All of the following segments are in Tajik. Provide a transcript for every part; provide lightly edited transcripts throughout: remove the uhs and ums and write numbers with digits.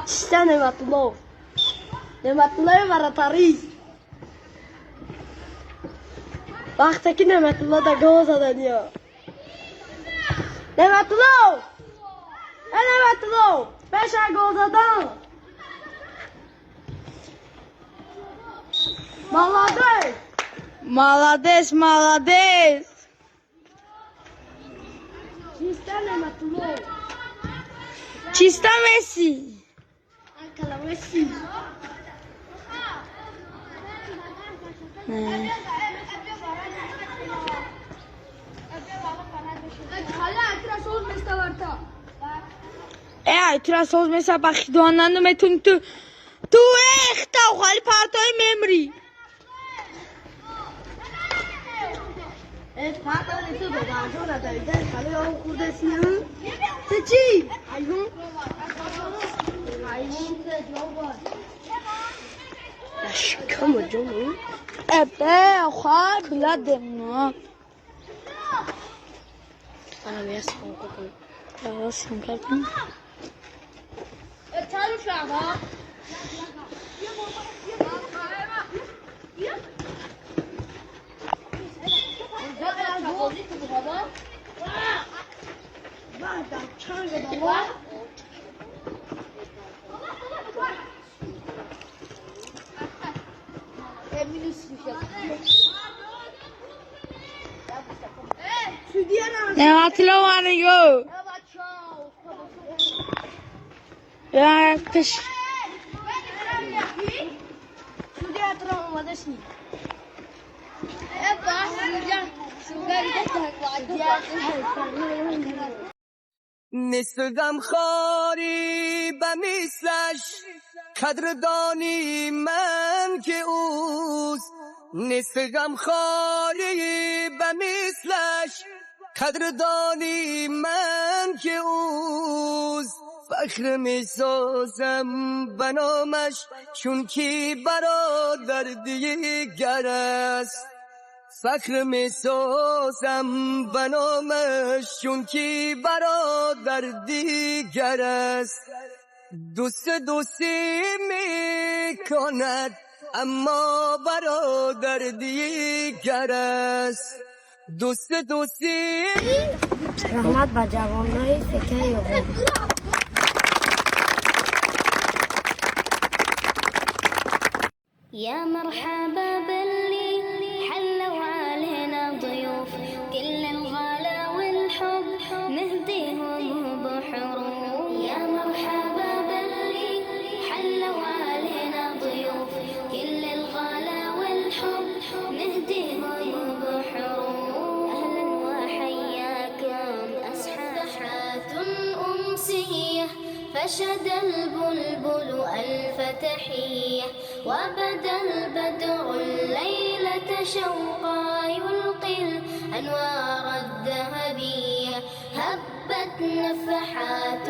Чиста Неъматулло. Неъматуллои вратарь. Вақте ки Неъматулло да гол заданиё. Неъматулло! Э, Неъматулло! Пеша гол задан! Молодец! Молодец, молодец! Чиста Неъматулло. Чиста Месси! Акала Месси. Э, ай тура соз меса ба хидуананду метуни ту эхтав хали партои мемри. Э, патони ту бабаҷона давида хали об хурдасию. Ту чӣ? Ҳайвон? Ҳайвон ҷобар. Шикама ҷону. Э, бе, хай биладем. Ана меясам кун. Расм кардем. Неъматулло ваниго. Я пеш. نیست غمخواری به مثلش، قدردانی من که اوست. نیست غمخواری به مثلش، قدردانی من که اوست. فخر میسازم به نامش، چون که برادر دیگر است. فخر میسازم به نامش، چون که برادر دیگر است. دوست دوستی میکند، اما برادر دیگر است. دوست دوستی. Раҳмат ба ҷавонои фикаи ёғон. يا مرحبا باللي حلوا علينا ضيوف، كل الغلا والحب نهديهم بحروف. يا مرحبا باللي حلوا علينا ضيوف، كل الغلا والحب نهديهم بحروف. أهلا وحياكم أصحاب أمسية، فشد البلبل ألف تحية، وبدا البدر الليلة شوقا يلقي الأنوار الذهبية. هبت نفحات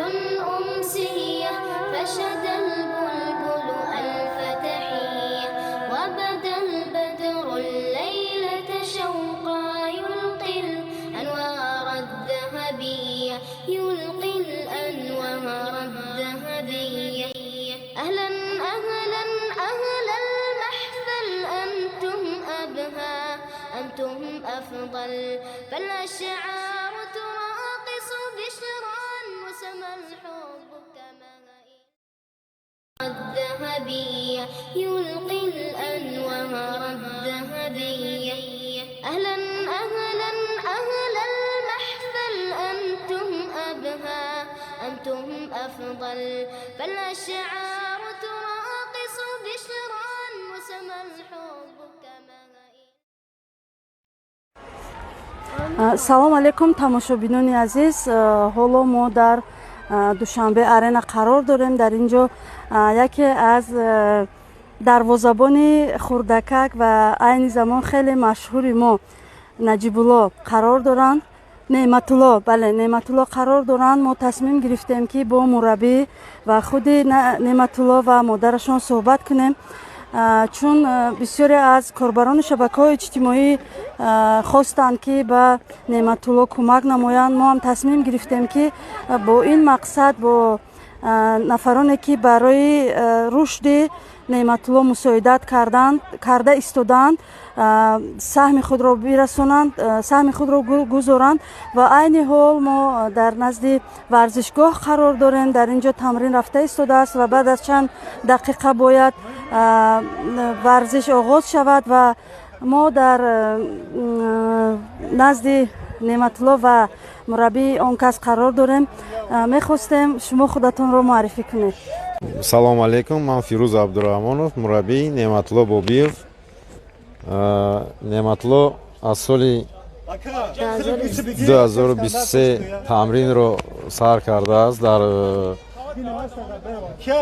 أمسية، فشد البلبل ألف تحية، وبدا البدر الليلة شوقا يلقي الأنوار الذهبية، يلقي الأنوار الذهبية. أهلا أهلا أهل المحفل، أنتم أبهى أنتم أفضل، فالأشعار تراقص بشرا وسما الحب كما الذهبية، يلقي الأنوار الذهبية. أهلا أهلا أهل المحفل، أنتم أبهى أنتم أفضل، فالأشعار تراقص بشرا وسما الحب كما. Салом алейкум, тамошобинони азиз. Ҳоло мо дар Душанбе Арена қарор дорем. Дар ин ҷо яке аз дарвозабони хурдакак ва айни замон хеле машҳури мо Наҷибулло қарор доранд, Неъматулло, бале, Неъматулло қарор доранд. Мо тасмим гирифтем, ки бо мураббӣ ва худи Неъматулло ва модарашон суҳбат кунем, чун бисёре аз корбарони шабакаҳои иҷтимоӣ хостанд, ки ба Неъматулло кӯмак намоянд. Мо ҳам тасмим гирифтем, ки бо ин мақсад бо Нафароне ки барои рушди Неъматулло мусоидат карданд, карда истоданд, саҳми худро бирасонанд, саҳми худро гузоранд. Ва айни ҳол мо дар назди варзишгоҳ қарор дорем. Дар ин ҷо тамрин рафта истодааст ва баъд аз чанд дақиқа бояд варзиш оғоз шавад. Ва мо дар назди Неъматулло ва мураббии он кас қарор дорем. Мехостем шумо худатонро муаррифӣ кунед. Салому алейкум, ман Фирӯз Абдураҳмонов, мураббии Неъматулло Бобиев. Неъматулло аз соли 2023 тамринро сар кардааст дар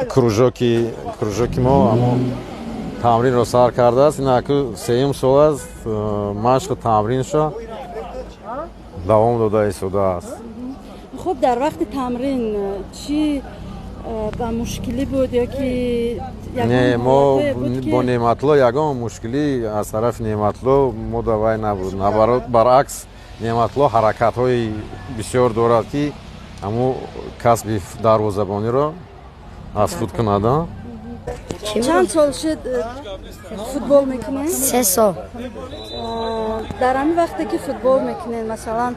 кружоки мо. Ҳамон тамринро сар кардааст. Ин аку сеюм сол аст, машқу тамриншо давом дода истодааст. Хуб, дар вақти тамрин чӣ ба мушкилӣ буд ё ки? Не, мо бо Неъматулло ягон мушкилӣ аз тарафи Неъматулло мо давай набуд. Наоборот, баръакс, Неъматулло ҳаракатҳои бисёр дорад, ки ҳамун касби дарвозабониро аз худ кунад. Чанд сол шуд футбол мекунед? 3 сол. Дар ҳамин вақте ки футбол мекунед, масалан,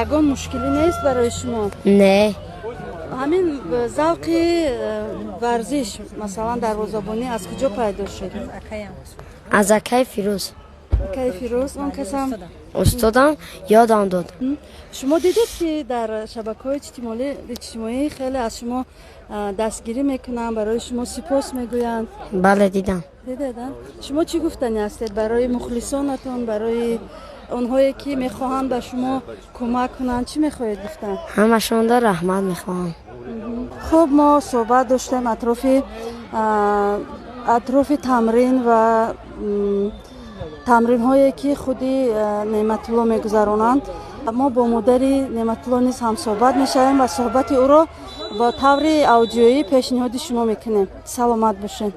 ягон мушкилӣ нест барои шумо? Не. Ҳамин завқи варзиш, масалан, дарвозабонӣ аз куҷо пайдо шуд? Аз акаи Фирӯз. Акаи Фирӯз, он касам? Устодам ёдам дод. Шумо дидед, ки дар шабакаҳои иҷтимоӣ хеле аз шумо дастгирӣ мекунанд, барои шумо сипос мегӯянд? Бале, дидам. Дидед? Шумо чӣ гуфтанӣ ҳастед барои мухлисонатон, барои онҳое ки мехоҳанд ба шумо кӯмак кунанд? Чӣ мехоҳед гуфтан? Ҳамашонда раҳмат мехоҳам. Хуб, мо суҳбат доштем атрофи тамрин ва тамринҳое ки худи Неъматулло мегузаронанд. Мо бо модари Неъматулло низ ҳамсӯҳбат мешавем ва суҳбати ӯро ба таври аудиоӣ пешниҳоди шумо мекунем. Саломат бошед.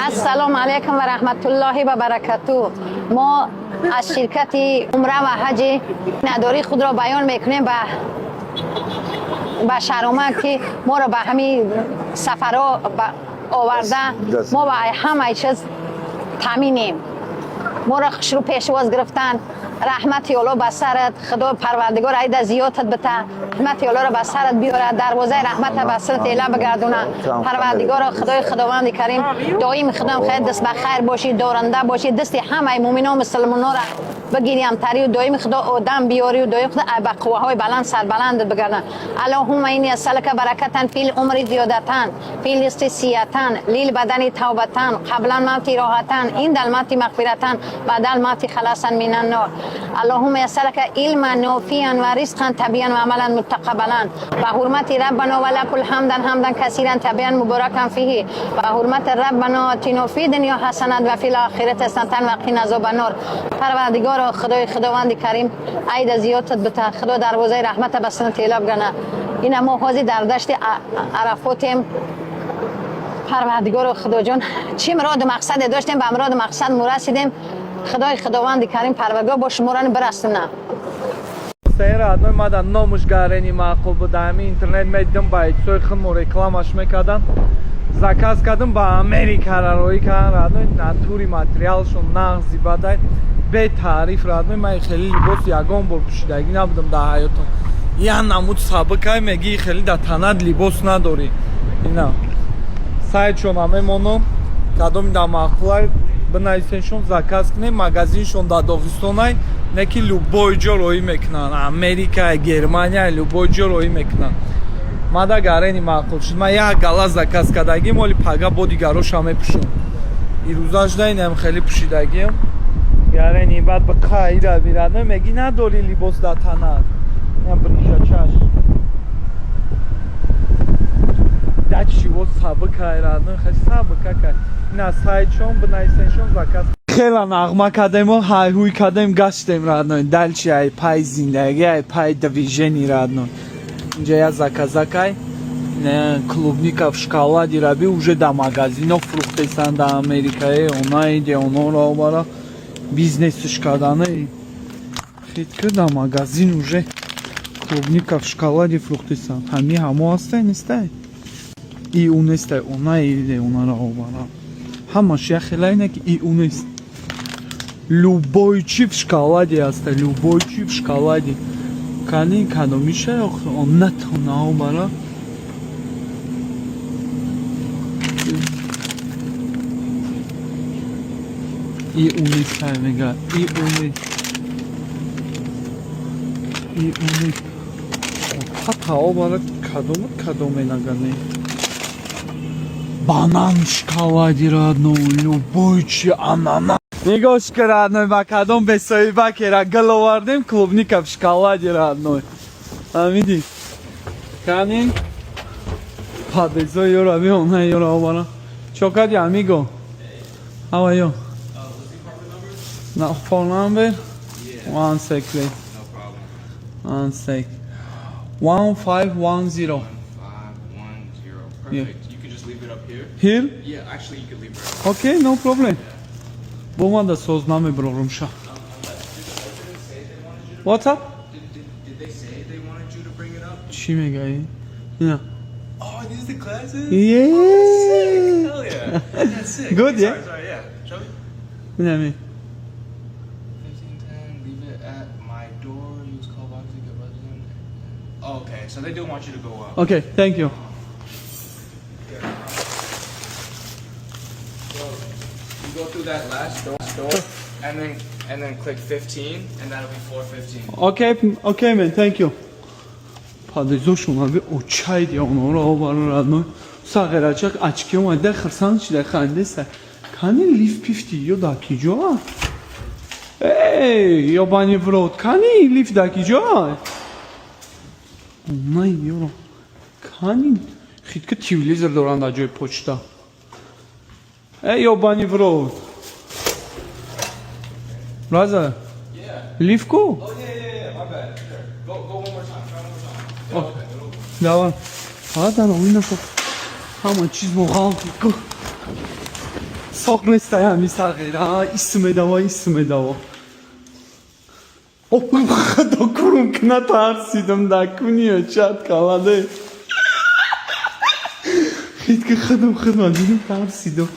Ассалому алайкум ва раҳматуллоҳи ва баракату. Мо аз ширкати умра ва ҳаҷи надорӣ худро баён мекунем ба шаромат, ки моро ба ҳамин сафарҳо оварда. Мо ба ҳамаи чиз таъминем. Моро хушрӯ пешвоз гирифтан. Раҳмати Алло ба сарат, Худо Парвардигор айда зиёдат бита, раҳмати Аллоро ба сарат биёрад, дарвозаи раҳмата ба сарат эла бигардона. Парвардигоро, Худои Худованди Карим, доим худам хайр, даст ба хайр бошӣ, доранда бошӣ, дасти ҳамаи муъмино мусулмонора бигирям тарию доим Худо одам биёрию доим Худо ба қувваҳои баланд сарбаландат бигардон. اللهم إني أسألك بركة في العمر زيادة في الرزق سعة للبدن توبة قبل الموت راحة عند الموت مغفرة بعد الموت خلاصا من النار. اللهم أسألك علما نافعا ورزقا طيبا وعملا متقبلا بحرمة ربنا ولك الحمد حمدا كثيرا طيبا مباركا فيه بحرمة ربنا آتنا في الدنيا حسنة وفي الآخرة حسنة وقنا عذاب النار. پروردگار، خدای خداوند کریم، عید زیادت بته، خدا دروازه رحمت به سنت اعلام کنه. این ما حاضر در دشت عرفاتیم. پروردگار خدا جان، چی مراد و مقصد داشتیم، به مراد و مقصد مرسیدیم. خدای خداوند کریم پروردگار با شما را برسونه. Сен, родной, мада номуш гарени маъқул буда. Ҳами интернет медидам, бойцои худмо рекламаш мекардан. Заказ кардам, ба Америкара роӣ кардан. Родной, натури материалшон нағзи бадай, бетаъриф. Родной, ман хеле либос ягон бор пӯшидагӣ набудам дар ҳаётам. Я намуд сабукай, мегӣ хеле дар танат либос надорӣ. Ина сайтшона мемонам, кадоми дар маъқулай, бинависеншон, заказ кунем. Магазиншон дар Доғистонай, не ки любой ҷо роӣ мекунанд, Америка, Германия, любой ҷо роӣ мекунанд. Мада гарени маъқул шуд, ман як гала заказ кардагим, оли пага бо дигароша мепӯшам. Ирӯза шуда инам хеле пӯшидагиам гарени. Баъд ба қаира бирад, мегӣ надорӣ либос дар танат. Инам брижачаш дачиво сабукай, родной, хеле сабукакай. Ина сайтшон, бинависеншон, заказ. Хела нағма кардему, ҳайҳуй кардем, гаштем. Родной, дальше ай пай зиндагӣ, ай пай движение. Родной, инҷа я заказакай, клубника в шоколаде раби уже да магазино фурӯхтесанд да Америкае. Онаиде онора обара бизнесш кардане хит ки да магазин уже клубника в шоколаде фурӯхтесанд. Ҳами ҳамо ҳастай, нестай? И у нестай, онаи онара овара. Ҳамаш як хелай не ки и у нест. Любой чи в шоколаде аста, любой чи в шоколаде. Кани кадомиша охир он натона овара. И у нестай мега, и у нест. И у нест. Пата овара кадому кадоме нагане. Банан в шоколаде, родной, любой чи ананас. Нигоҳ ка, родной, ба кадом бесоиба кера гул овардем, клубника в шоколаде, родной. Фаҳмидӣ? Кани? Падезо ёра биёна ёра овара. Чо кади, amigo? How are you? No, phone number? One sec, please. No problem. One sec. 1510. 510. Yeah. Perfect. You can just leave it up here. Here? Yeah, actually, you could leave it. Up. Okay, no problem. Бо ман да соз намеброрум ша. What's up? Did they say they wanted you to bring it up? Чӣ мегаӣ? Ина. Oh, are these the classes? Yeah. Hell yeah. That's sick. Good, Okay, yeah? Sorry, sorry, yeah. Show me. Инами. 1510. Leave it at my door. Use call box to get buzzed. Oh, okay. So they do want you to go up. Okay, thank you. So you go through that last door, and then click 15, and that'll be 415. Okay, man, thank you. Падезошон аби очайди онҳоро овара, родной. Сағирачак очки омада хирсан шида хандеса. Кани лифт пифти ё да ки ҷо? Эй, ёбани в рот, кани лифт да ки ҷо? Най ёро. Кани хитка телевизор доранд дар ҷои почта. Эй, ёбани в рот. Brother, Yeah. лифт ку? Oh yeah. My bad. Sure. Go one more time. Try one more time. It'll open. It'll open. Давай. Фақат омина шо. Ҳама чиз моғалти ку. Соқ нестай ҳами сағира, ис медава, ис медава. О, худо курум ки натарсидам да куниё чат каладе. Хитки худам худам дидам тарсидам.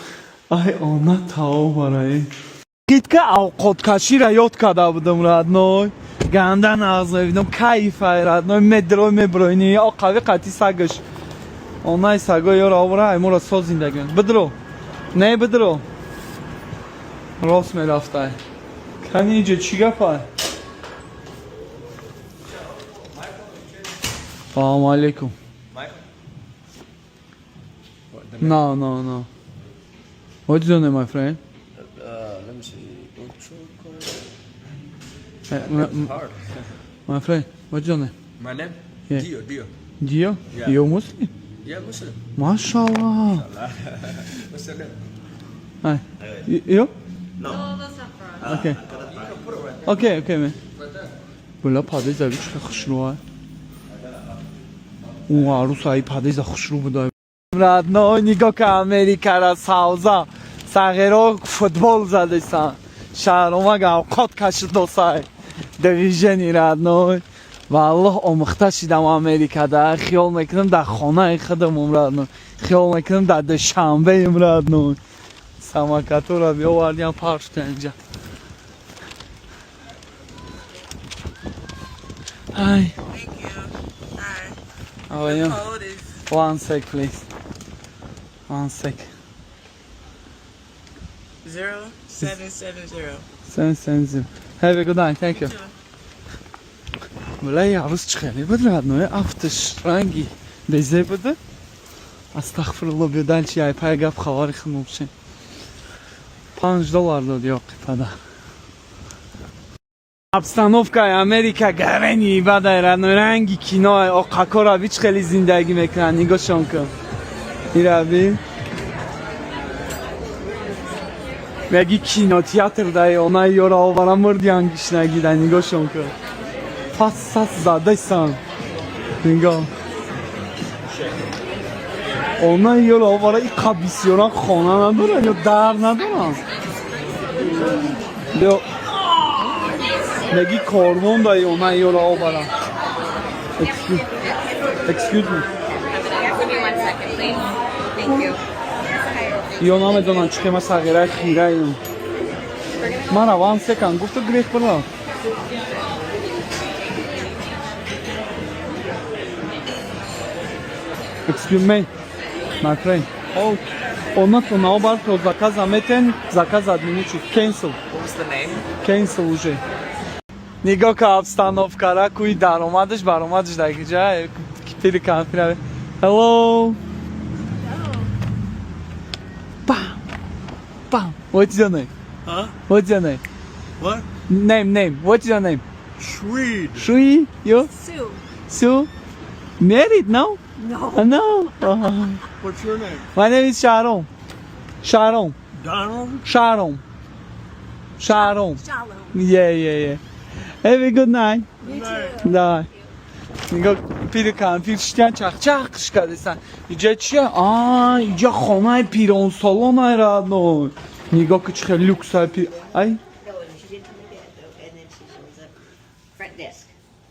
Ай, она тао барай. Хитка авқоткашира ёд карда будам, родной. Ганда нағз мебинам, кайфай, родной, медрой меброини, оқави қати сагаш. Онай саго ёро овара, ай моро соз зиндагӣ. Бидро. Не бидро. Рост мерафтай. Кани иҷо чӣ гапай? Салому алейкум. No, no, no. What's your name, my friend? Let me see. Intro code. Hard. My friend, what's your name? My name? Yeah. Dio, Dio. Dio? Yeah. You Muslim? Yeah, Muslim. Mashallah. What's your name? Hi. You? No. Okay. Okay, man. Бла падеза чӣ хушрӯа. У арӯс ай падеза хушрӯ буда. Родной, нигоҳ ка Америкара савза. Сағиро футбол задесан. Шаҳромага авқот кашидосай. Движение, родной. Валлоҳ омӯхта шидам Америкада. Хиёл мекунам дар хонаи худамум, родной. Хиёл мекунам дар Душанбеем, родной. Самокатора биовардиам паршта инҷа. Hi. Thank you. Hi. How are you? Code is One sec, please. One sec. 0770. 770. Have a good night. Thank you. Валай арӯс чӣ хеле буд, родной, афташ ранги безе буда. Астағфирулло, биё дальше ай пай гап хабари хунукшем. 5 доллар дод ёқи пада. Обстановкаи Америка гарени бадай, родной, ранги кино оқакора бич хеле зиндагӣ мекунанд, нигоҳшон кун. Ираби. Меги кинотеатр дай она ёра овара мурдиан гишнагида, нигоҳшон кун. Пас сас задайсан. Нигоҳ. Она ёра овара иқа бисёран хона надоран ё дар надоран. Ё меги корвон дай она ёра овара. Excuse me. Give me one second. please. Thank you. Ё намедонам чӣ хема сағираи хираем. Мара one second гуфту грех била. Excuse me, my friend. Oh, онат наобар то заказа метен, заказ отменить, cancel. What was the name? Cancel уже. Нигоҳ ка обстановкара, куи даромадаш баромадаш дар ҷа пири кампира. Hello. Bam. Bam. What's your name? Huh? What's your name? What? Name, name. What's your name? Swede. Shui? You? Sue. Sue? Married now? No. No. Oh. What's your name? My name is Sharon. Sharon. Donald? Sharon. Sharon. Shalom. Yeah. Have a good night. You too. Давай. Нигоҳ, пири кампир шитян, чахчах кадесан. Иҷа чия? А, иҷа хонаи пиронсолонай, родной. Нигоҳ ки чӣ хел люксай пир. Ай. And then she shows up front desk.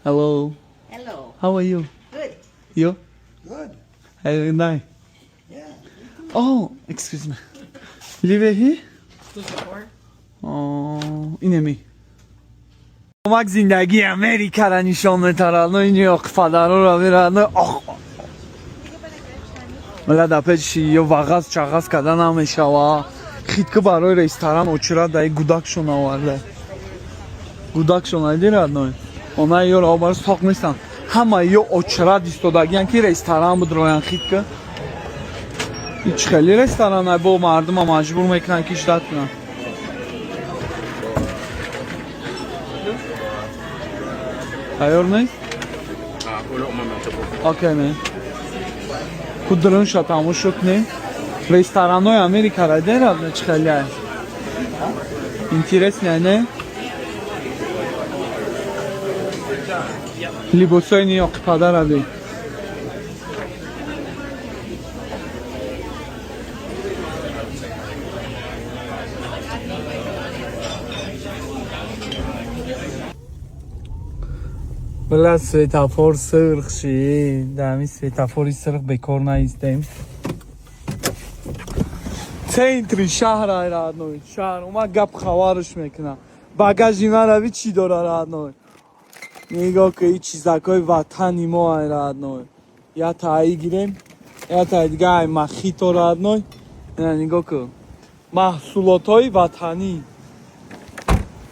Hello. Hello. How are you? Good. You? Good. Have a good night. Yeah. Oh, excuse me. Live here? Oh, инеми. Мак зиндагии Америкара нишон метарад. Но ини оқфадароро мерад. Но ох. Мала да пеши ё вағаз чағаз карда намешава. Хитка барои ресторан очира даи гудакшон оварда. Гудакшон айди, родной. Она ёро обар соқ нестан. Ҳама ё очирад истодагиян ки ресторан бидроян хитка. Ич хеле ресторан ай бо мардума маҷбур мекунанд ки ждать кунанд. Тайёр нест? Okay, man. Кудрунша тамошо кунем. Ресторанҳои Америкара дерад чӣ хеле ай. Интересно, не? Либосҳои ниёқи падара бин. Била светофор сирх ши, дар ҳамин светофори сирх бекор наистем. Центри шаҳр ай, родной. Шаҳр омад гап хабарш мекунад. Багажи марави чӣ дора, родной? Нигоҳ ки и чизакҳои ватани мо ай, родной. Я таи гирем, я таи дига ай мохито, родной. Ина нигоҳ ку. Маҳсулотҳои ватанӣ.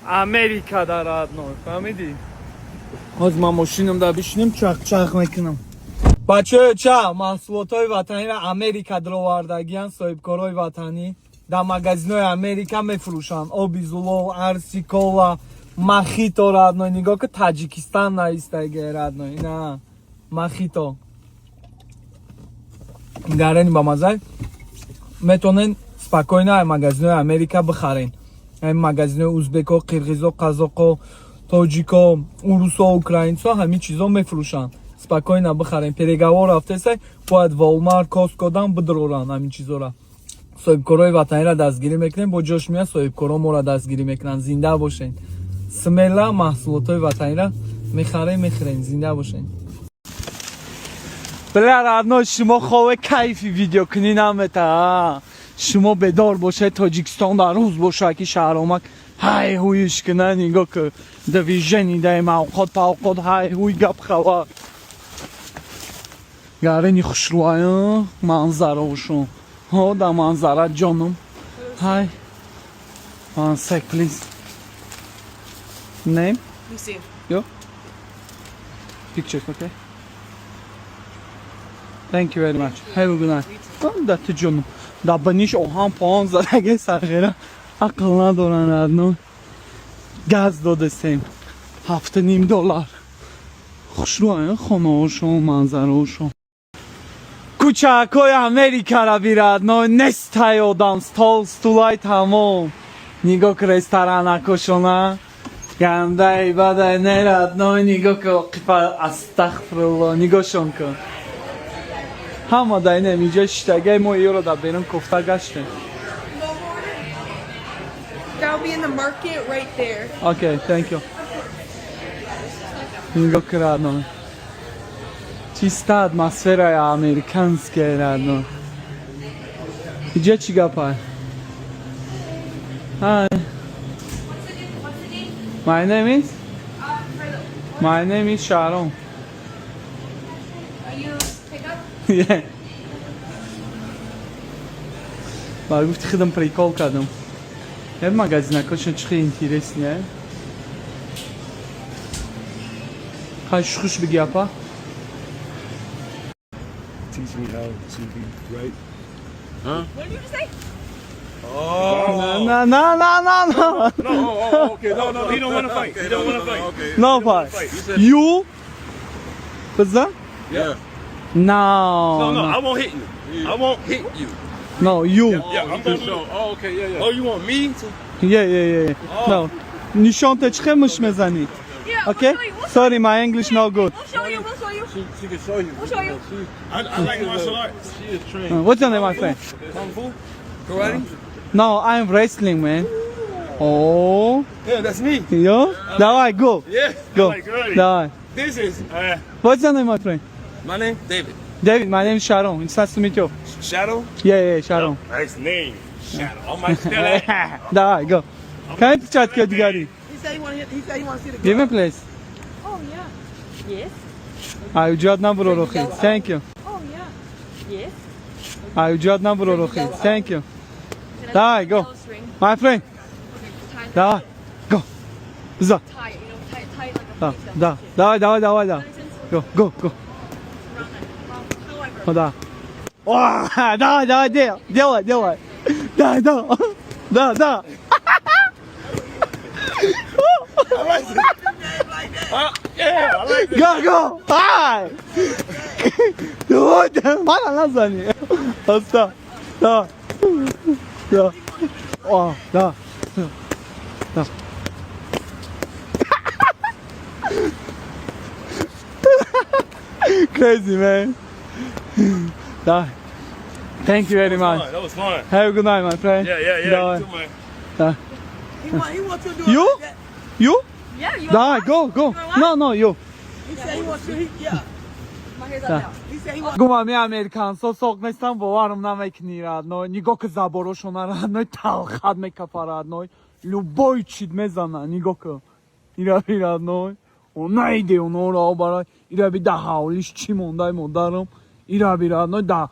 Америка дар, родной, фаҳмидӣ? Ҳозир ман мошинам дар бишинем, чах-чах мекунам. Бачаҳо, ча маҳсулотҳои ватаниро Америка даровардагиян, соҳибкорои ватанӣ дар магазинҳои Америка мефурӯшанд. Оби зулол, арси кола, мохито, родной. Нигоҳ ки Таҷикистан наистаги, родной. Ина мохито. Гарени ба мазай. Метонен спокойно ай магазинҳои Америка бихарен. Ай магазинҳои узбеко, қирғизо, қазоқо, тоҷико, урусо, украинсо ҳамин чизо мефурӯшанд. Спокойно бихарем. Переговор рафтесай, бояд Walmart, Costco дан бидроранд ҳамин чизора. Соҳибкорои ватаниро дастгирӣ мекунем, бо ҷош меяд соҳибкоро моро дастгирӣ мекунанд. Зинда бошен. Смело маҳсулотҳои ватаниро мехарем, мехӯрем. Зинда бошен. Бля, родной, шумо хове кайфи видеокунӣ намета. Шумо бедор бошед, Тоҷикистон дар рӯз бошад ки шаҳромак ҳай ҳуйш куна. Нигоҳ ки движение даем, авқот павқот, ҳай ҳуй, гап хабар. Гарени хушрӯая манзараошон. Ҳо, да манзара ҷоном. Hi. One sec, please. Name? Lucy. Yo? Pictures, okay? Thank you very much. Have a good night. Да ту ҷоном. Да баниш оҳан поҳан задаге сағира. Ақл надоран, родной. Газ додесем. 7,5 доллар. Хушрӯая хонаҳошон, манзараҳошон. Кӯчакҳои Америкара би, родной, нестай одам, стол, стулай тамом. Нигоҳ ки ресторанакошона. Гандаи бадай не, родной, нигоҳ ки қипа астағфирулло, нигоҳшон кун. Ҳама дар инам инҷа шиштагай мо ёро дар берун кофта гаштем. That'll be in the market right there. Okay, thank you. Нигоҳ ки, родной. Чиста атмосфераи американская, родной. Иҷа чӣ гапа? Hi. My name is? My name is Sharon. Are you pick up? Yeah. Ба гуфти худам прикол кардам. Як магазинакошон чӣ хеле интересный. Хай, хуш биги, апа. Teach me how to be right. What did you just say? На, на, на, на, на. No, oh, okay. No, he don't want to fight. He don't want to fight. Okay. No fight. You? What's that? Yeah. No. No, I won't hit you. I won't hit you. No, you. Yeah, I'm gonna show. Oh, okay, yeah. Oh, you want me to? Yeah. No. Нишонте чӣ муш мезанӣ? Yeah. Okay? We'll show you. We'll Sorry, my English no good. We'll show you. We'll show you. She can show you. We'll show you. I like martial arts. She is trained. What's your name, my friend? Kung Fu? Karate? No, I'm wrestling, man. Oh. Yeah, that's me. Yo? Давай, go. Yeah. Go. I like karate. Давай. This is What's your name, my friend? My name David. David, my name is Sharon. It's nice to meet you. Shadow. Yeah, Sharon. Nice name. Shadow. I might steal that. Давай, go. Кани перчатка дигари? He said he want to. He said he want to see the Give me please. Oh yeah. Yes. Ай, набуро рохи. Thank you. Oh yeah. Yes. Ай, набуро рохи. Thank you. Давай, go. Yellow string. My friend. Tie. Давай. Go. За. Tie it. You know, tie, tie it like a Да, ponytail. да. Давай, давай, давай, да. That makes sense? Go, go, go. Around that. Well, however. О, да. О, давай, давай, делай, делай, делай. Да, да. Да. Yeah, I like that. Go, go. Ай! Вот, мана назани. Оста. Да. Да. О, да. Да. Crazy, man. Да. Thank you very much. That was fun. Have a good night, my friend. Yeah. Давай. You too, man. Да. He want you to do it You? like that. You? Yeah. You. Давай, go, go. No, you. He said he wants you. He, yeah. My hair's up Да. now. He said he wants. Гума ми американсо соқ нестам, боварам намекунӣ, родной. Нигоҳ ки, заборошона, родной, талхат мекафа, родной. Любой чиз мезана, нигоҳ ки. Ираби, родной. Найде онора барай. Ираби да ҳавлиш чӣ мондай, модарам. Ираби, родной, да.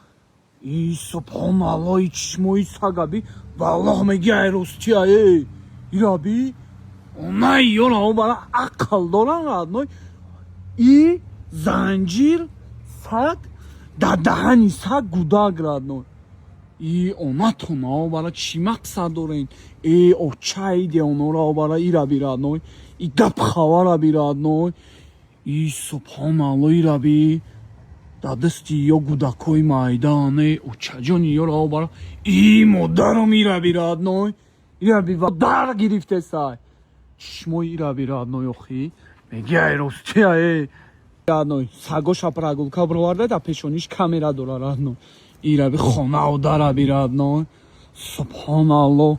И субҳоналло, и чишмои сагаби. Валлоҳ меги ай ростия, эй. Ираби. Най ёра бара ақл доран, родной. И занҷир саг дар даҳани саг гудак, родной. И онатона бара чӣ мақсад дорен? Э, очаи деонора бара ираби, родной. И гап хабара би, родной. И субҳоналло, ираби. Дар дасти ё гудакҳои майдаане, очаҷони ёра бара. И модарам, ираби, родной. Ираби ва дар гирифтесай. Чишмои ираби, родной, охи. Меги ай ростия, э. Родной, сагоша прогулка бироварда, дар пешониш камера дора, родной. Ираби хонау дараби, родной. Субҳоналло.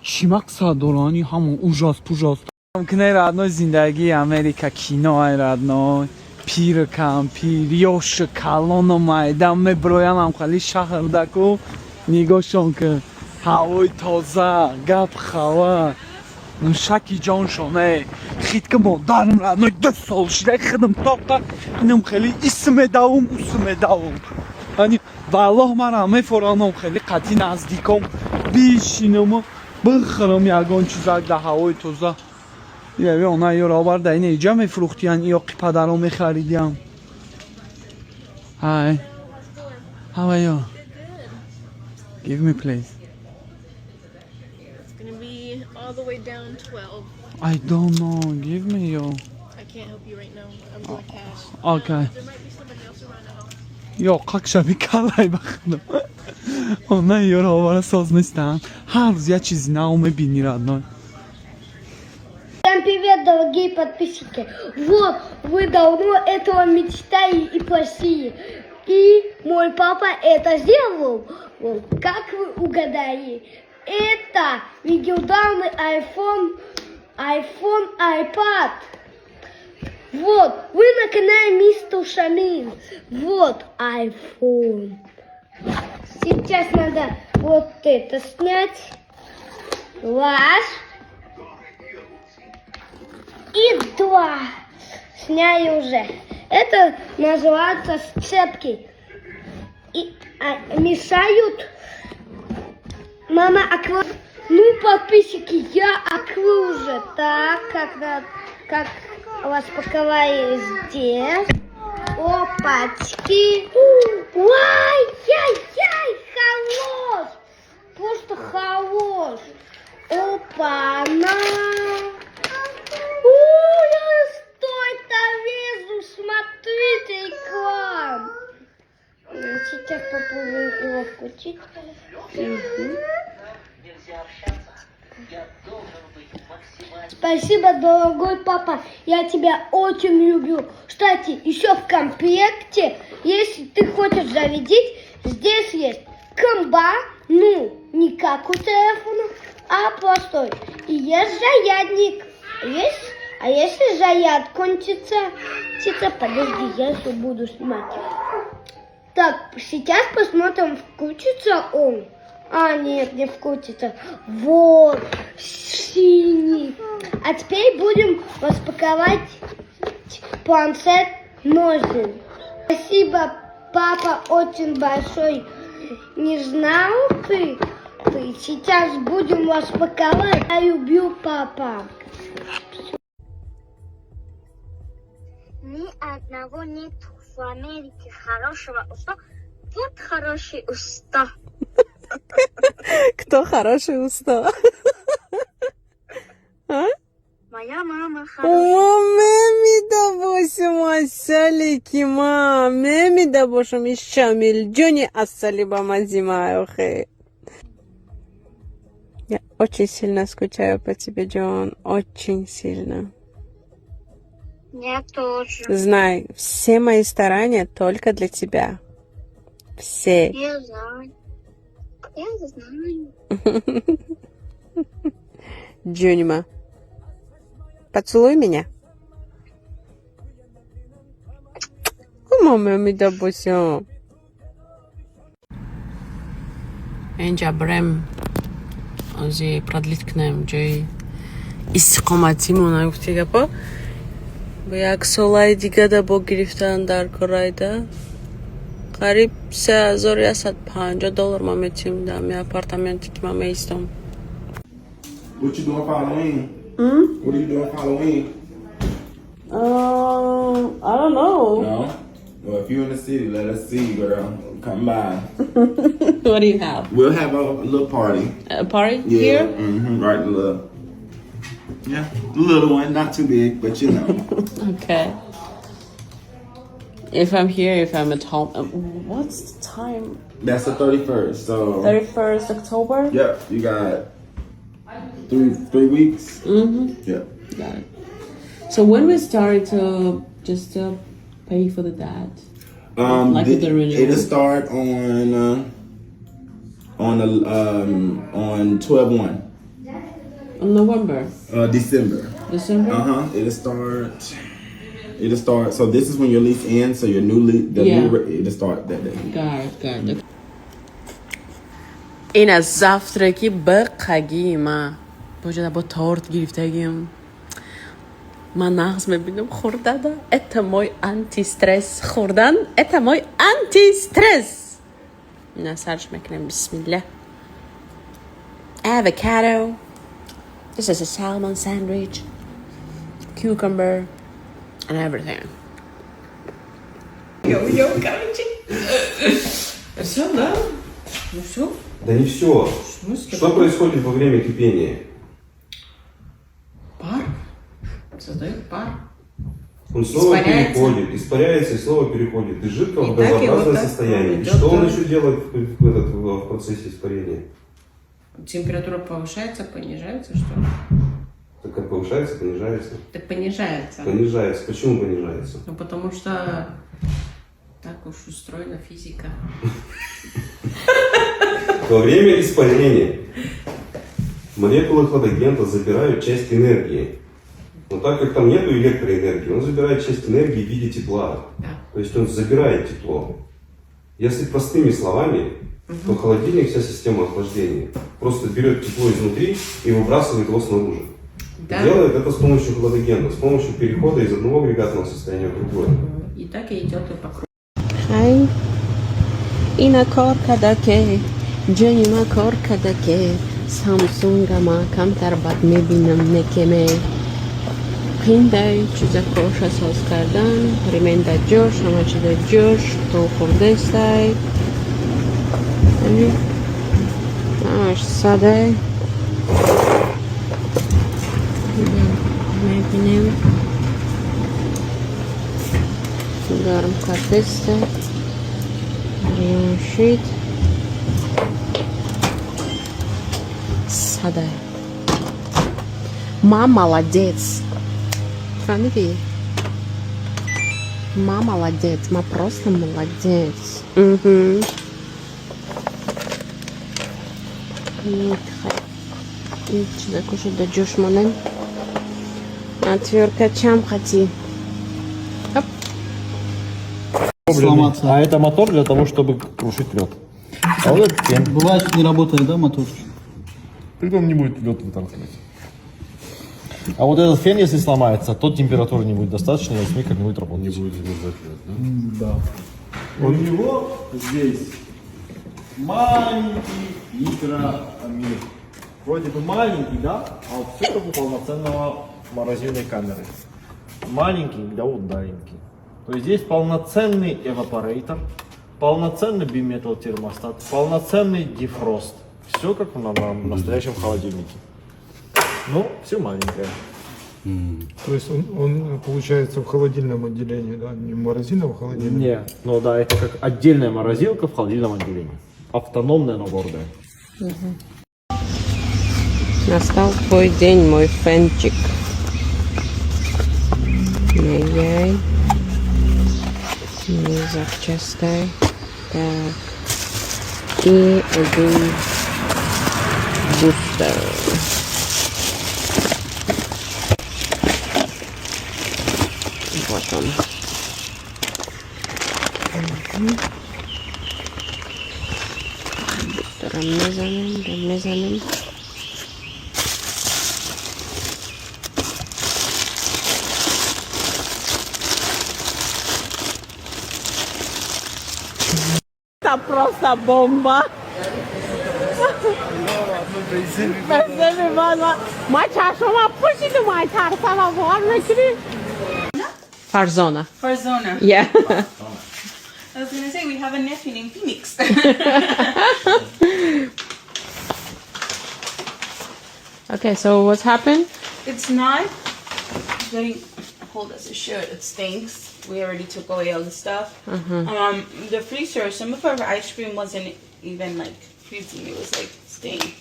Чӣ мақсад дорани ҳамон ужас пужас. Кне, родной, зиндагии Америка кино ай, родной. Пир кампир, ёшу калону майда меброянам хали шаҳрдаку нигоҳшон ки ҳавои тоза, гап хава. Нушаки ҷоншон, э. Хит ки модарам, родной, 2 сол шида хидм тоқа инам хеле ис медавум, ус медавум. Ани валлоҳ манам мефоранам хеле қатъи наздиком бишинаму бихӯрам ягон чизак дар ҳавои тоза. Яви она ёро оварда ина иҷа мефурӯхтиян, иёқи падаро мехаридиям. Hi. How are you? Give me please. It's gonna be all the way down 12. I don't know. Give me your. I can't help you right now. I'm doing cash. Okay. There might be somebody else around the house. Ё қакшаби калай бахудам. Она ёро овара соз нестам. Ҳар рӯз як чизи нав мебинӣ, родной. Всем привет, дорогие подписчики! Вот, вы давно этого мечтали и просили. И мой папа это сделал. Вот, как вы угадали? Это легендарный iPhone, iPhone, iPad. Вот, вы на канале Мистер Шамин. Вот iPhone. Сейчас надо вот это снять. Раз. И два. Сняли уже. Это называется сцепки. И мешают. Мама, аква... Ну, подписчики, я открыл уже. Так, как распаковали здесь. Опачки. Ай-яй-яй, хорош. Просто хорош. Опа-на. Ой, что это вижу? Смотрите экран. Сейчас попробую его включить. Мгм. Спасибо, дорогой папа. Я тебя очень люблю. Кстати, еще в комплекте, если ты хочешь зарядить, здесь есть комба, ну, не как у телефона, а простой. И есть зарядник. Есть? А если заряд кончится, подожди, я еще буду снимать. Так, сейчас посмотрим, включится он. А, нет, не включится. Вот, синий. А теперь будем распаковать планшет Nothing. Спасибо, папа, очень большой. Не знал ты? Ты сейчас будем распаковать. Я люблю папа. Ни одного нет в Америке хорошего уста. Вот хороший уста. Кто хороший уста? А? Моя мама О, хорошая. Мемида бошум, асалики, ма, мемида бошум, ищамил, джони асалиба мазима, охе. Я очень сильно скучаю по тебе, Джон, очень сильно. Я тоже. Знай, все мои старания только для тебя. Все. Я знаю. Я знаю. Джунима, поцелуй меня. Мама, ми да босё. Инҷа брем ози продлить кунем ҷои истиқоматимона, гуфти гапо, бо як солаи дигада бо гирифтан дар корайда қариб 3150 доллар ма метиҳем дар ми апартаменте ки ман меистом. What you doing for Halloween? What are you doing for Halloween? I don't know. No. Well, if you're in the city, let us see you, girl. Come by. What do you have? We'll have a little party. A party Yeah. here? Mm-hmm. Right, the little. Yeah, the little one, not too big, but you know. Okay. If I'm here, if I'm at home, what's the time? That's the 31st. So. 31st October? Yep, you got three weeks. Yep. Got it. So when we started to just pay for the debt? Like the renewal. It'll start on 12/1. On November, December. December? Uh huh. It'll start. It'll start. So this is when your lease ends. So your new lease, the Yeah. new it'll start that day. Got it, got it. Ин аз завтраки бақагии ма боҷада бо торт гирифтагим. Ман нағз мебинам хӯрдада. Это мой антистресс. Хӯрдан это мой антистресс. Ина сарш мекунем, бисмилля. Avocado. This is a salmon sandwich. Cucumber and everything. Йоу-йоу, короче. Все, да? Ну все. Да не все. В смысле? Что происходит во время кипения? Пар. Создает пар. Он снова Испаряется. Переходит, испаряется и снова переходит из жидкого И в так, и газообразное вот так состояние. И идет, что он да. еще делает в процессе испарения? Температура повышается, понижается, что ли? Так как повышается, понижается? Так понижается. Понижается. Почему понижается? Ну, потому что так уж устроена физика. Во время испарения молекулы хладагента забирают часть энергии. Вот. Но так как там нету электроэнергии, он забирает часть энергии в виде тепла. То есть он забирает тепло. Если простыми словами, то холодильник, вся система охлаждения, просто берет тепло изнутри и выбрасывает его снаружи. Делает это с помощью хладагента, с помощью перехода из одного агрегатного состояния в другое. И так и идет и по кругу. Хай, ина кор кадаке, ҷони ма, кор кадаке, Самсунга ма камтар бад мебинам, некеме қиндай чизакоша соз кардан, ремень да ҷош, ҳама чи да ҷош, то хурдестай, ҳамаш садай. Мебинем, гарм кардестай, шид садай. Ма молодец, фаҳмидӣ? Ма молодец, ма просто молодец. Мгм. Ин чизакоша да ҷош монем, отвёртка чам қати. Сломаться. А это мотор для того, чтобы крушить лед. А вот этот фен. Бывает, что не работает, да, мотор? Притом не будет лед выталкивать. А вот этот фен, если сломается, то температуры не будет достаточно, и микро не будет работать. Не будет замерзать лед, да? Да. У него здесь маленький микромир. Вроде бы маленький, да? А вот все как у полноценного морозильной камеры. Маленький, да вот маленький. То есть здесь полноценный evaporator, полноценный bimetal термостат, полноценный defrost. Все как на настоящем холодильнике. Ну, все маленькое. То есть он получается в холодильном отделении, да? Не в морозильном, а в холодильном? Не, ну да, это как отдельная морозилка в холодильном отделении. Автономная, но гордая. Настал твой день, мой фенчик. Меяй. Запчастай. Так. И один бустер. Вот он. Мгм. Бустером мезанем, мезанем. Это просто бомба. Ма чашма пӯшидум, ай тарсама бовар мекунӣ? Farzona. Farzona. Yeah. I was gonna say we have a nephew named Phoenix. Okay, so what's happened? It's not getting cold as it should. It stinks. We already took away all the stuff. The freezer, some of our ice cream wasn't even like freezing. It was like staying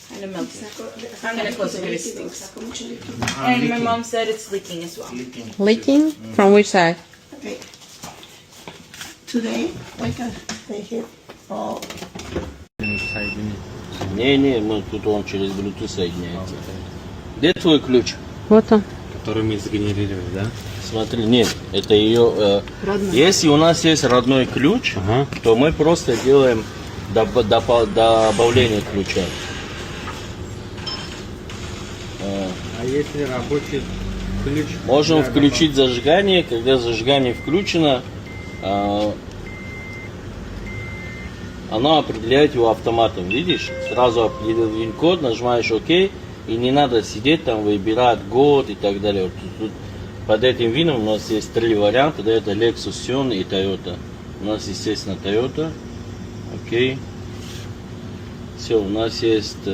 kind of melting. I'm gonna close it because it stinks. And my mom said it's leaking as well. Leaking? From which side? Okay. Today, wake up, they hit all. Не-не, мы тут он через Bluetooth соединяется. Где твой ключ? Вот он. Который мы сгенерировали, да? Смотри, нет, это ее. Родной. Если у нас есть родной ключ, то мы просто делаем добавление ключа. А если рабочий ключ? Можем для включить зажигание. Когда зажигание включено, оно определяет его автоматом, видишь? Сразу определил VIN-код, нажимаешь ОК, и не надо сидеть там, выбирать год и так далее. Вот тут под этим VIN ом у нас есть три варианта, да, это Lexus, Scion и Toyota. У нас, естественно, Toyota. Окей. Все, у нас есть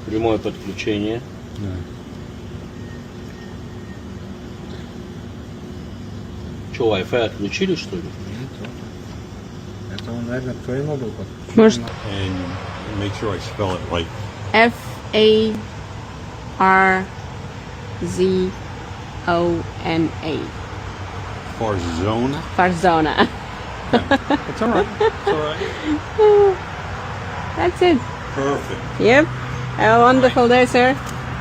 прямое подключение. Да. Че, Wi-Fi отключили, что ли? Нет, это он, наверное, к твоему был подключен. Может- And make sure I spell it right. Farzona. Farzona? Farzona. It's all right. It's all right. That's it. Perfect. Yep. Have a wonderful day, sir.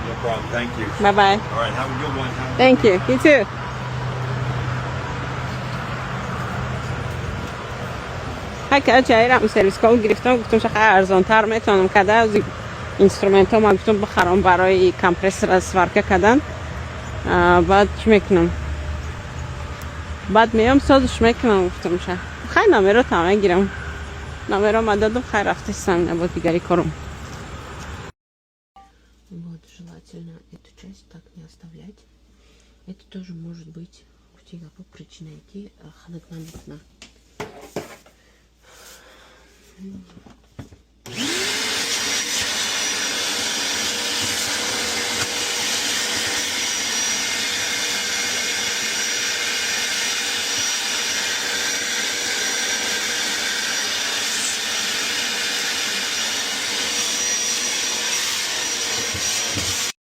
No problem. Thank you. Bye bye. All right. Have a good one. Thank you. You too. Ҳай, чайрам сервис call гирифтам, гуфтам, шаха арзонтар метавонам када. Аз инструментҳо ман гуфтам, бихарам барои компрессора сварка кардан. Баъд чӣ мекунам, баъд меём, созиш мекунам, гуфтам ша. Хай, номеро та мегирам. Номеро ма додам, хай, рафтесам бо дигари корум. Вот, желательно эту часть так не оставлять. Это тоже может быть гуфтига по причине ки ханак намекуна.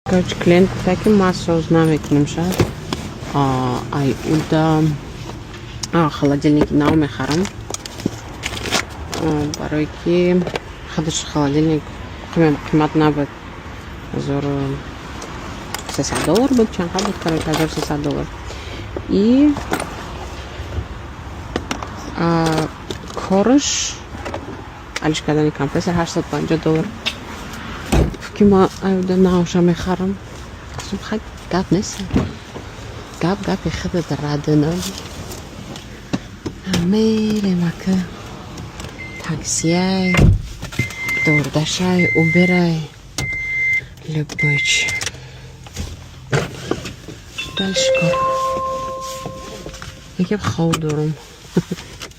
Короче, клиент гуфта, ки ман соз намекунам шад, ай уда холодильники нав мехарам, барое ки худаш холодильник қимат набуд, 1300 доллар буд, чанд буд, короче, 1300 доллар. И корш алиш кардани компрессор 850 доллар, ки ма аюда навша мехарам. Гуфтам, хай, гап нест, гап гапи худат радина. Мерем ака, таксияй, DoorDash ай, Uber ай, любой чи. Дальше кор якем хоб дорум,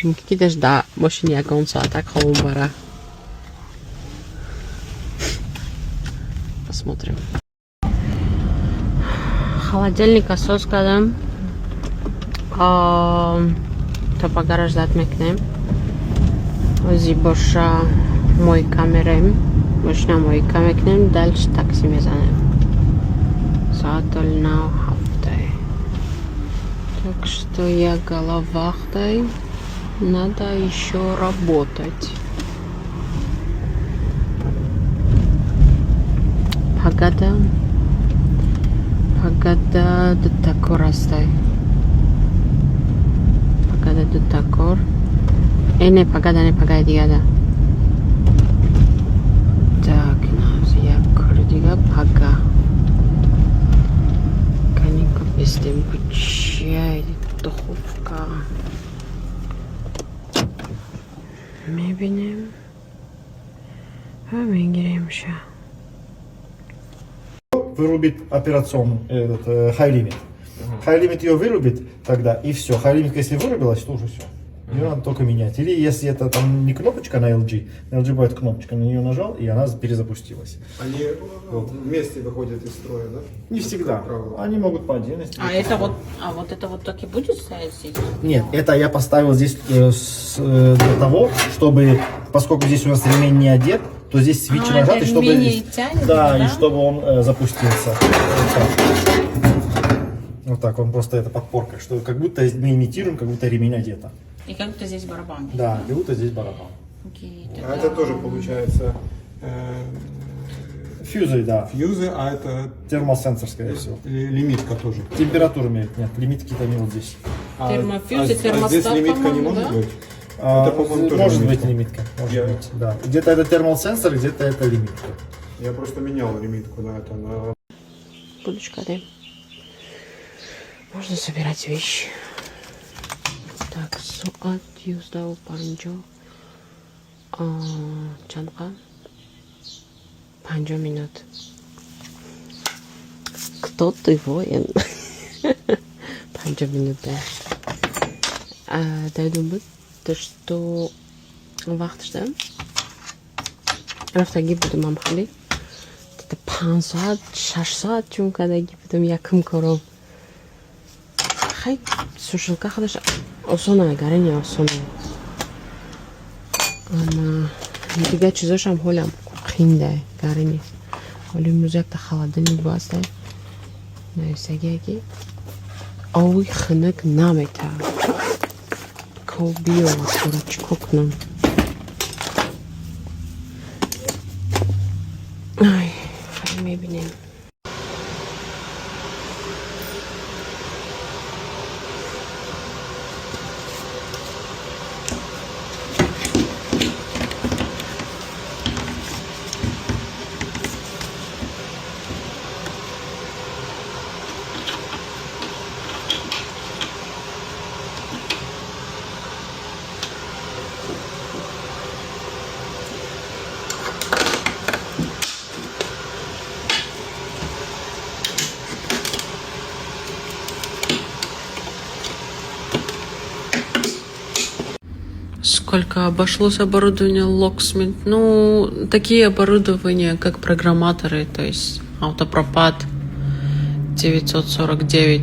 мумкин ки даш да мошини ягон соатак хобум бара. Посмотрим. Холодильника соз кардам, то ба гараж зад мекунем. Ози боша мойка мерем, мошина мойка мекунем, дальше такси мезанем. Соат нав ҳафтай, так что я головахтай, надо еще работать. Погода, погода дутакор астай, погода дутакор. Э, не погода, не погода, дигада. Так, як кори дига пага каника бистем кучай духовка мебинем ва мегиремша. Вырубит операционный этот high limit. High limit ее вырубит тогда, и все. High limit, если вырубилась, то уже все. Ее надо только менять. Или если это там не кнопочка на LG, на LG бывает кнопочка, на нее нажал, и она перезапустилась. Они вместе выходят из строя, да? Не всегда. Как правило. Они могут по отдельности. А это вот, а вот это вот так и будет стоять здесь? Нет, это я поставил здесь для того, чтобы, поскольку здесь у нас ремень не одет, то здесь switch А, нажат, это и чтобы ремень и тянет, да, да? и чтобы он запустился. Вот так. Вот так, он просто это подпорка, что как будто мы имитируем, как будто ремень одета. И как будто здесь барабан. Да, как будто здесь барабан. Окей, А тогда- это тоже получается Фьюзы, да. Фьюзы, а это Thermal sensor, скорее всего. Лимитка тоже. Температуру мерить, нет, лимитки-то не вот здесь. Термофьюз и а термостат, здесь лимитка не по-моему, может да? быть? А, Это, по-моему, тоже может лимитка. быть лимитка, может быть, да. Где-то это thermal sensor, где-то это лимитка. Я просто менял лимитку на это, на Булочка, да. Можно собирать вещи. Так, соат 11:50. Чанд қа? 50 минут. Кто ты, воин? 50 минут, да. Дайдум буд, то что вақт шуда. Рафтагӣ будум ам хеле. 5 соат, 6 соат чун кардагӣ будум якум кором. Хай, сушилка худаш осона, гарини осона. Ама дигар чизошам ҳолам қиндай, гарини. Ҳоли имрӯз якта холодильник бастай. Нависагие ки ови хунук наметавад. Ко биёвад, кора чӣ кор кунам? Ай, хай, мебинем. Сколько обошлось оборудование Locksmith? Ну, такие оборудования, как программаторы, то есть Autopropad 949,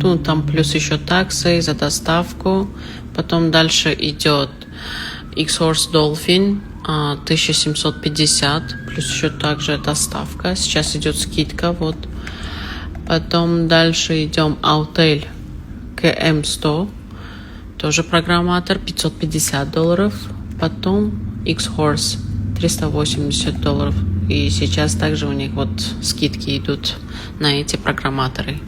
ну, там плюс еще таксы за доставку. Потом дальше идет Xhorse Dolphin 1750, плюс еще также доставка. Сейчас идет скидка, вот. Потом дальше идем Autel KM100, тоже программатор, 550 долларов. Потом Xhorse 380 долларов. И сейчас также у них вот скидки идут на эти программаторы.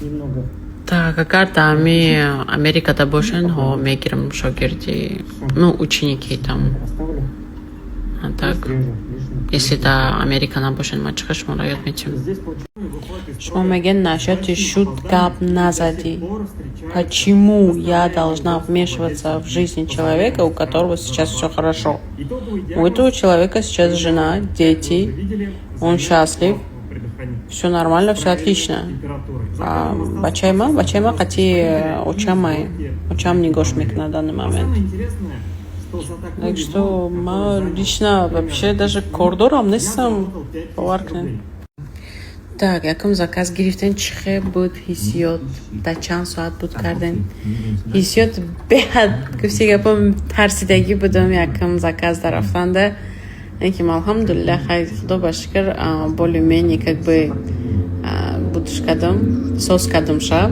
Немного. Так, агар ами Америкада бошен, ҳо, мегирам шогирди, ну, ученики там. А так, если да Америка набошен, ма чиха шуморо ёд метим. Шумо мегӯед, насчёти шуд гап назадӣ. Почему я должна вмешиваться в жизнь человека, у которого сейчас все хорошо? У этого человека сейчас жена, дети, он счастлив, все нормально, все отлично. Бачаи ма қати очамай, очам нигоҳш мекунад данный момент. Так что ма лично вообще даже кордорам нестам, бовар кунед. Так, якум заказ гирифтен, чӣ хел буд ҳиссиёт? Дар чанд соат буд карден? Ҳиссиёт беҳад, гуфти гапо, тарсидагӣ будам якум заказ дар рафтанда. Лекин алҳамдулиллах, хай, худо ба шукр, более-менее как бы будш кардам, соз кардам шаб.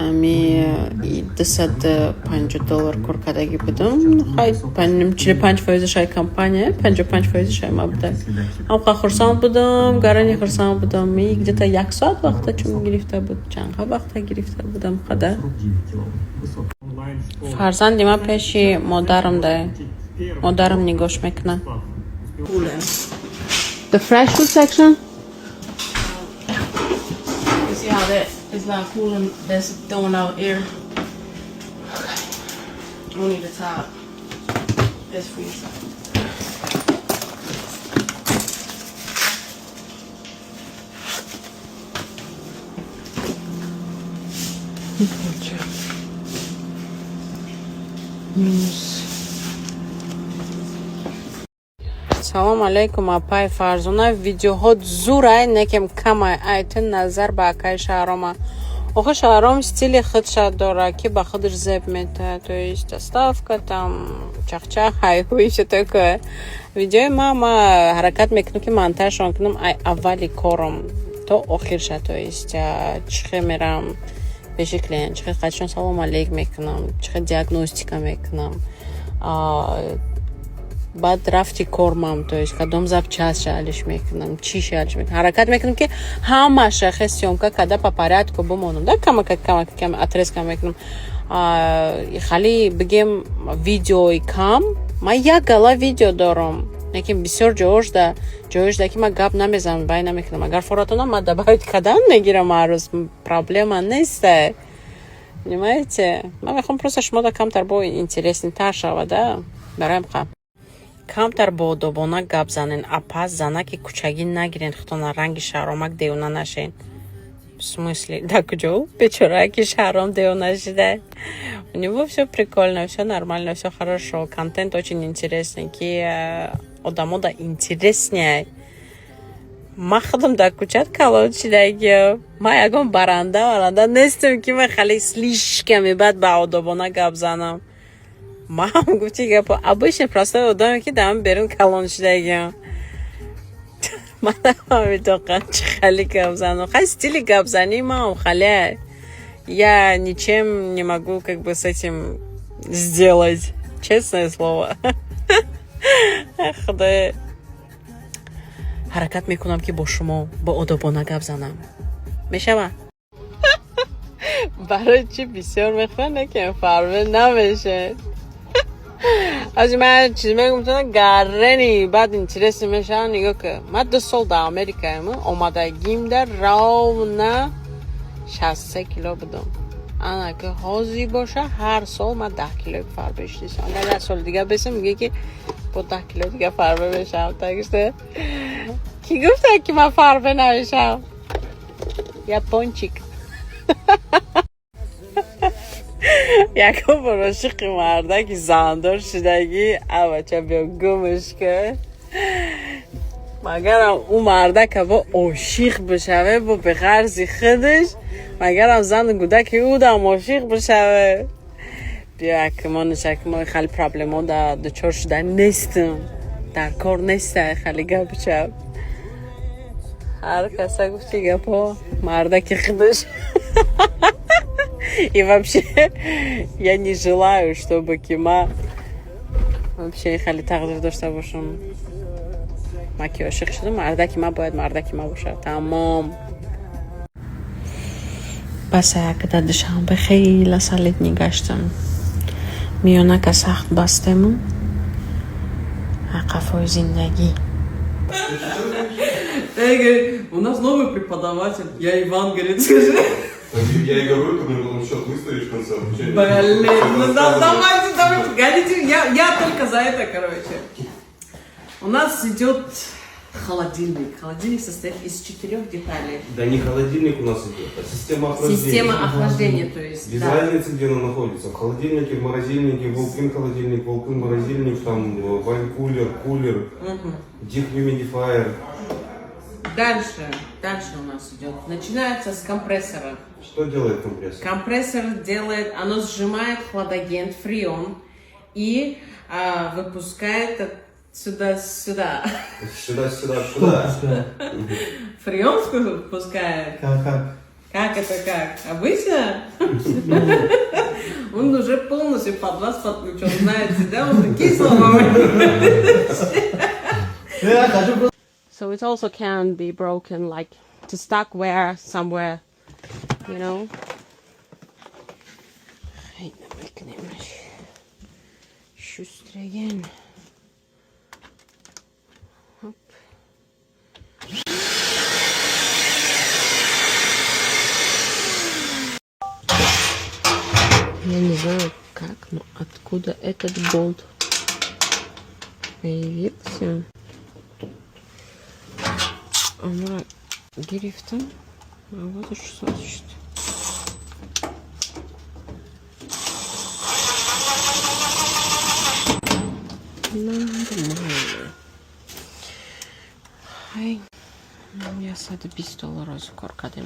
Ами 250 доллар кор кардагӣ будам. Хай, 45 фоизаш ай компания, 55 фоизаш ай ма буда. Ҳамқа хурсанд будам, гарани хурсанд будам. И где-то як соат вақта чун гирифта буд, чандқа вақта гирифта будам қадар. Фарзанди ман пеши модарам да, модарам нигоҳш мекунад. The fresh food section? You see how that is not cooling? That's throwing out air. Only the top is freezing. Короче, минус. Салом алейкум, апай Фарзона, видеоҳо зурай, некем камай айтин назар ба акай Шаҳрома. Охи, Шаҳром стили худша дора, ки ба худаш зеб метаҳад, то есть доставка там, чахчах, ҳайҳуй, всё такое. Видеои ма ҳаракат мекунам, ки монтажшон кунам ай аввали кором то охирша, то есть чӣ хел мерам пеши клиент, чӣ хел қадшон салом алейк мекунам, чӣ хел диагностика мекунам, баъд рафти кормам, то есть кадом запчастша алиш мекунам, чиша алиш мекунам. Ҳаракат мекунам, ки ҳамаша хе съёмка када, по порядку бимонам да, камака камака кам отрезка мекунам. Хали бигем, видеои кам, ман як гала видео дорам, лекин бисёр ҷоошда ҷоешда, ки ман гап намезанам, бай намекунам. Агар форатонам, ман добавить кардан мегирам ҳар рӯз, проблема неста, понимаете? Ман мехоҳам просто шумо да камтар бо интересныйтар шава да, бароям қа камтар боодобона гап занен. Апа, занаки кӯчагӣ нагирен, худтона ранги Шаҳромак девона нашен. В смысле, да куҷо бечораки Шаҳром девона шида? У него все прикольно, все нормально, все хорошо, контент очень интересный, ки одамо да интереснее. Ман худам дар кӯчат калон шидагиам, ман ягон баранда баранда нестам, ки ман хеле слишком баъд баодобона гап занам. Ман гуфти гапо, обычный простой одаме, ки дар берун калон шидагиам. Ман нафаҳмидам чӣ хеле гап занам. Хай, стили гапзании маам хале, я ничем не могу как бы с этим сделать, честное слово. Худоё, ҳаракат мекунам, ки бо шумо боодобона гап занам, мешава. Барои чӣ бисёр мехӯрне, ки фарбе намешед? Аз ман чиз мегум, гаррени баъд интереси мешава. Нигоҳ ки, ман 2 сол дар Америкаем, омадагимда ровно 63 кило будам. Ана ки ҳозир боша, ҳар сол ман 10 килои фарбе шудисам. Агар як соли дига бесам, меге ки бо 10 кило дига фарбе мешавам. Так что ки гуфта, ки ман фарбе намешавам? Япончик. Ягон бор ошиқи мардаки зандор шудагӣ, авача, биё гумш ка. Магарам ӯ мардака бо ошиқ бишаве, бо беғарзи худаш, магарам зану гудаки ӯдам ошиқ бишаве. Биё, акмонаш, мо хеле проблемо да дучор шуда нестам, дар кор неста хеле гапу чап. Ҳар каса гуфти гапо мардаки худаш. И вообще я не желаю, чтобы ки ма вообще хеле тақдир дошта бошам. Ма ки ошиқ шудам, мардаки ма бояд мардаки ма бошад, тамом. Бас, якда Душанбе хеле солидный гаштам, миёнака сахт бастему, қафои зиндагӣ. Эй, говорит, у нас новый преподаватель. Я Иван, говорит, скажи. Я и говорю, ты мне потом счет выставишь в конце обучения. Блин, ну да, давайте, давайте, гоните, я только за это, короче. У нас идет холодильник. Холодильник состоит из четырех деталей. Да не холодильник у нас идет, а система охлаждения. Система охлаждения, то есть. Без да. разницы, где она находится. В холодильнике, в морозильнике, walk-in холодильник, walk-in морозильник, там wine cooler, кулер, Мгм. Dehumidifier. Дальше, дальше у нас идет. Начинается с компрессора. Что делает компрессор? Компрессор делает, оно сжимает хладагент, фреон, и выпускает сюда, сюда. Сюда, сюда, сюда. Фреон выпускает. Как, как? Как это как? Обычно? Он уже полностью под вас подключен, знаете, да? Он такие слова. Я хочу просто. So it also can be broken, like to stuck where somewhere. Хай, намекнемаш. Шустреген. Хоп. Я не знаю как, но откуда этот болт появился. Амра гирифтам. А вот соз шуд. Нормально. Хай, 120 доллар кор кардем.